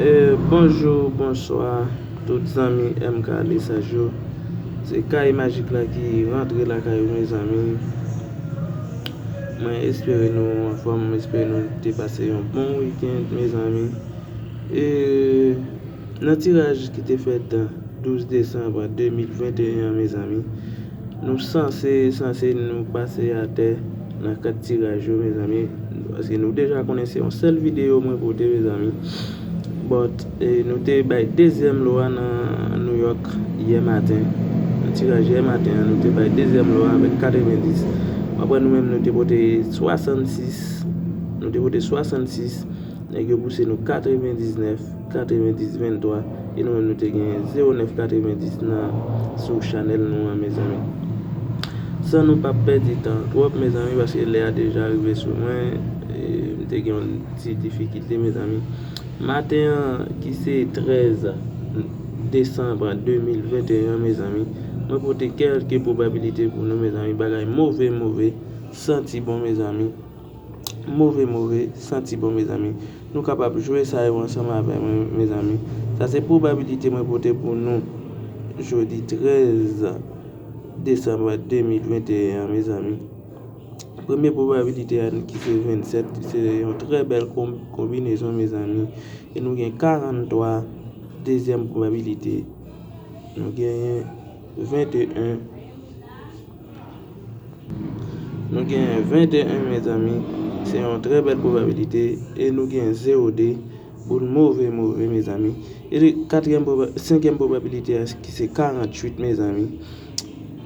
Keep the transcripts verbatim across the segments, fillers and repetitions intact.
E, bonjou, bonswa, tout zanmi M K Lesaj yo. Se Kay Majik la ki rantre lakay ou, mezanmi. Mwen espere nou anfòm, mwen espere nou te pase yon bon weekend, mezanmi. E, nan tiraj ki te fèt douz desanm de mil venteyen an, mezanmi, nou sanse, sanse nou pase atè nan kat tiraj yo, mezanmi. Paske nou deja konnen se yon sèl videyo mwen pote, mezanmi. But, e, nou te bay dezyèm lo a nan New York yè maten. Nan tiraj yè maten an, nou te bay dezyèm lo a avèk katrevenndis. Apre nou menm, nou te pote swasannsis. Nou te pote swasannsis. Nèg yo pouse nou katrevendiznèf, katrevendis venntwa, e nou menm nou te gen zewo nèf katrevendis nan, sou chanèl nou an, mezanmi. San nou pa pèdi tan twòp, mezanmi, paske lè a deja rive sou mwen, e, m te gen yon ti difikilte, mezanmi. Maten an, ki se trèz desanm de mil venteyen an, mezanmi, mwen pote kèlke pwobabilite pou nou, mezanmi, bagay move, move, santi bon, mezanmi. Move, move, santi bon, mezanmi. Nou kapab jwe sa yo ansanm avè mwen, mezanmi. Sa se pwobabilite mwen pote pou nou jodi trèz desanm de mil venteyen an, mezanmi. Premye pwobabilite a ki se vennsèt, se yon trè bèl konb-, konbinezon, mezanmi. E nou gen karannntwa, dezyèm pwobabilite. Nou genyen venteyen. Nou genyen venteyen, mezanmi. Se yon trè bèl pwobabilite. E nou genyen zewo de. Boul move, move, mezanmi. E katriyèm pwoba-, senkyèm pwobabilite a, ki se karanntuit, mezanmi.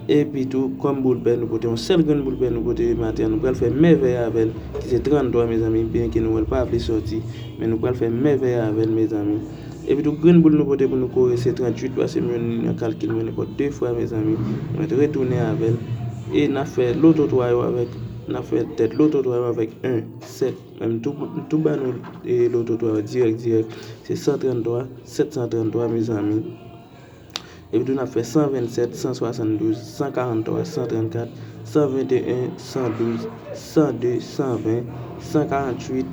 Epi tou, kòm boul pè, nou pote yon sèl grenn boul pè, nou pote maten an. Nou pral fè mèvèy avè l, ki se tranntwa, mezanmi. Byenke nou wè l pa vle sòti, men nou pral fè mèvèy avè l, mezanmi. Epi tou, grenn boul nou pote pou nou kore se trantuit, paske m jwenn li nan kalkil mwen nenpòt de fwa, mezanmi. Mwen te retounen avè l. E n ap fè loto twa yo avèk, n ap fè tèt loto twa yo avèk en, sèt. Men m tou, m tou ba nou, e, loto twa yo dirèk, dirèk. Se san tranntwa, sèt san tranntwa, mezanmi. Epi tou, n ap fè san vennsèt, san swasanndouz, san karannntwa, san trannkat, san venteyen, san douz, san de, san ven, san karanntuit,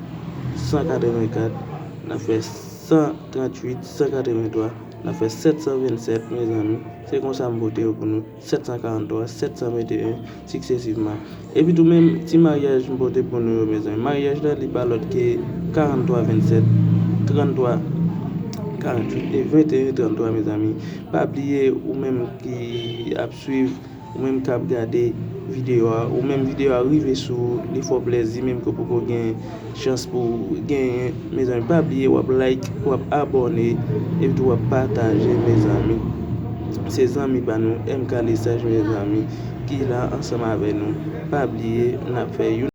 san katrevenkat. N ap fè san trantuit, san katreventwa. N ap fè sèt san vennsèt, mezanmi. Se konsa m pote yo pou nou. Sèt san karannntwa, sèt san venteyen, siksesivman. Epi tou, menm ti maryaj m pote pou nou yo, mezanmi. Maryaj la, li pa lòt ke karannntwa vennsèt, tranntwa karanntuit e venteyen tranntwa, mezanmi. Pa bliye, ou menm ki ap swiv, ou menm k ap gade videyo a, ou menm videyo a rive sou ou, li fè w plèzi, menm ke w poko gen chans pou w genyen, mezanmi, pa bliye, w ap like, w ap abòne, epi tou w ap pataje, mezanmi. Se zanmi pa nou, M K Lesaj, mezanmi, ki la ansanm avè nou. Pa bliye, n ap fè youn